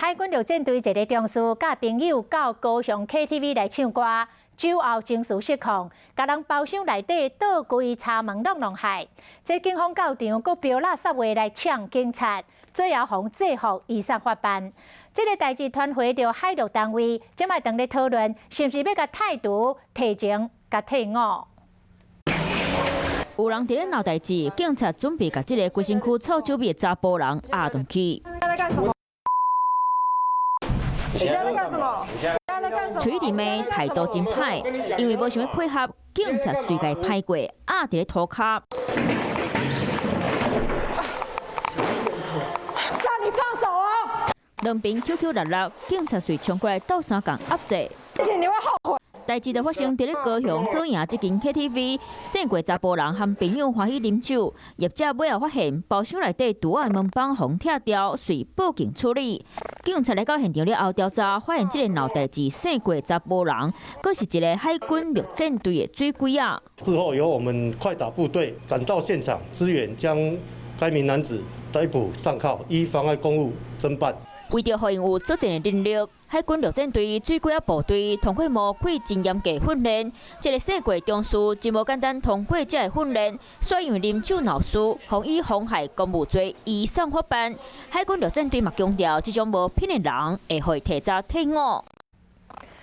海軍陸戰隊一个中士佮朋友到高雄 KTV 來唱歌，酒後情緒失控，共人包廂內底倒規柴門挵弄害。這警方到場，閣飆垃圾話來嗆警察，最後予制服移送法辦。這个代誌傳回著海陸單位，這擺當咧討論，是毋是欲共汰除、提前共退伍。有人佇咧鬧代誌，警察準備共這个規身軀臭酒味的查埔人押轉去。你現在在幹什麼？喙佇罵，態度真歹，因為無想欲配合，警察隨共拍過，壓佇咧塗跤。叫你放手啊！兩邊抾抾搦搦，警察隨衝過來鬥相共壓制。而且你會後悔。代誌就發生佇咧高雄左營這間 KTV，勝過查埔人和朋友歡喜啉酒，業者尾後發現包廂內底櫥仔門板予拆掉，遂報警處理。警察來到現場了後調查，發現這个鬧代誌勝過查埔人，閣是一个海軍陸戰隊的水鬼仔。事後由我們快打部隊趕到現場支援，將該名男子逮捕上銬，依妨礙公務偵辦。為著予𪜶有作戰的能力，海軍陸戰隊水鬼仔部隊通過魔鬼真嚴格訓練。這个勝過中士真無簡單通過這个訓練，所以因為啉酒鬧事，予以妨害公務罪移送法辦。海軍陸戰隊嘛強調，這種無品的人會予提早退伍。